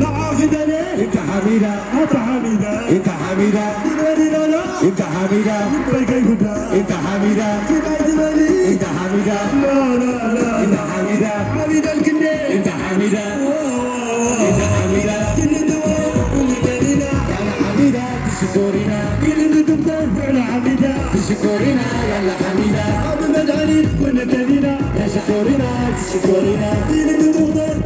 ንዓኺ ደልየ እንተ ሓሚዳ፣ እንተ ሓሚዳ፣ እንተ ሓሚዳ፣ ትበሊ ላላ፣ እንተ ሓሚዳ፣ ልበይ ከይጉዳ፣ እንተ ሓሚዳ፣ ትግራይ ትበሊ፣ እንተ ሓሚዳ፣ ላላላ፣ እንተ ሓሚዳ፣ ሓሚዳ ልክንዴ፣ እንተ ሓሚዳ፣ እንተ ሓሚዳ፣ ክንድወ፣ ክንደሊና፣ ያላ ሓሚዳ፣ ትሽኮሪና፣ ክንድድምተን፣ ያላ ሓሚዳ፣ ትሽኮሪና፣ ያላ ሓሚዳ፣ ኣብ መድሃኒት፣ ክንደሊና፣ ተሽኮሪና፣ ትሽኮሪና፣ ክንድድምተን፣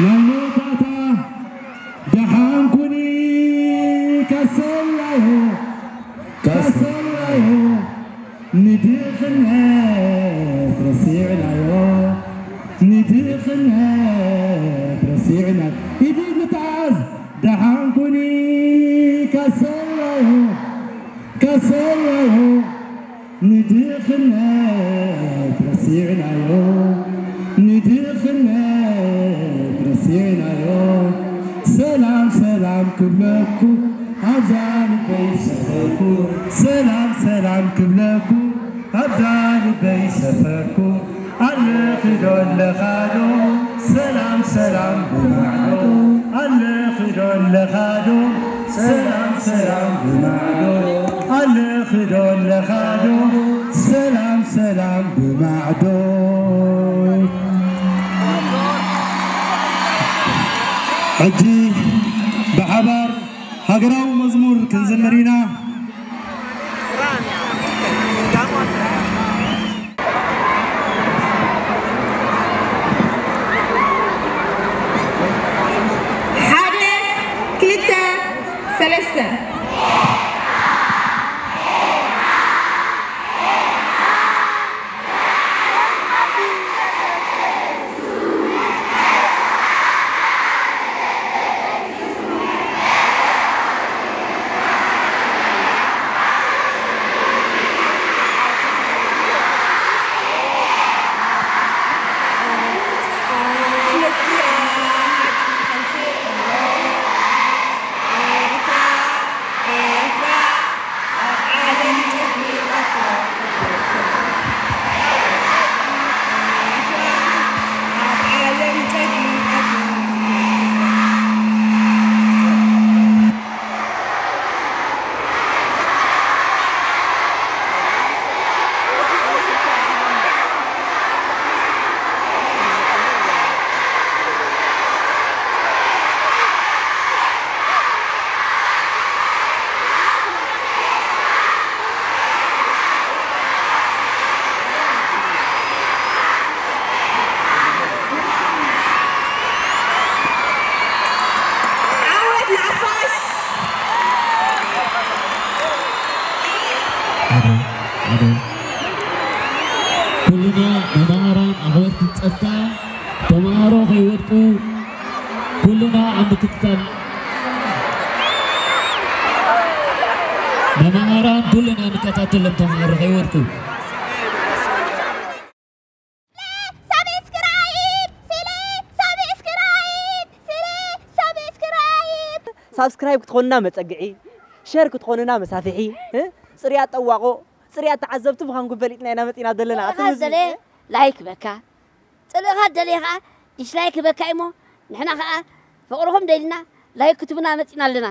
ናይ መወዳእታ ደሓን ኩኒ ካሰላዮ፣ ካሰላዮ፣ ንድኽነት ረሲዕናዮ፣ ንድኽነት ረሲዕናዮ። ኢድ ንተሓዝ ደሓን ኩኒ ካሰላዮ፣ ካሰላዮ፣ ንድኽነት ረሲዕናዮ፣ ንድኽነት ረሲዕናዮ። ሰላም ሰላም ክብለኩ ኣብዛ ልበይ ሰፈርኩ፣ ሰላም ሰላም ክብለኩ ኣብዛ ልበይ ሰፈርኩ። ኣለኺ ዶ ኣለኻ ዶ ሰላም ሰላም ብማዕዶ፣ ኣለኺ ዶ ኣለኻ ዶ ሰላም ሰላም ብማዕዶ፣ ኣለኺ ዶ ኣለኻ ዶ ሰላም ሰላም ብማዕዶ። ሕጂ ብሓባር ሃገራዊ መዝሙር ክንዝምር ኢና። ሓደ፣ ክልተ፣ ሰለስተ። ዓወት ንሓፋሽ! ሓደ፣ ሓደ። ኩልና መማህራን ኣኽበርቲ ጸጥታ፣ ተማሃሮ ከይወድቁ ኩልና ኣብ ምክትታል። መማህራን ኩልና ንከታተሎም ተማሃሮ ከይወድቁ። ሳብስክራይብ ስለ ሳብስክራይብ ስለ ሳብስክራይብ ሳብስክራይብ ክትኾኑና መጸግዒ፣ ሸር ክትኾኑና መሳፍሒ፣ እ? ጽርያ ጠዋቆ፣ ጽርያ ተዓዘብቲ ምዃንኩም ፈሊጥና ኢና መጺና ዘለና። ኣቲ ጽልእኻ ሙዚ- ደለ ላይክ በካ፣ ጽልእኻ ደለ ኸዓ ዲስላይክ በካ እሞ ንሕና ኸዓ ፍቕርኹም ደሊና ላይክ ክትቡና መጺና ኣለና።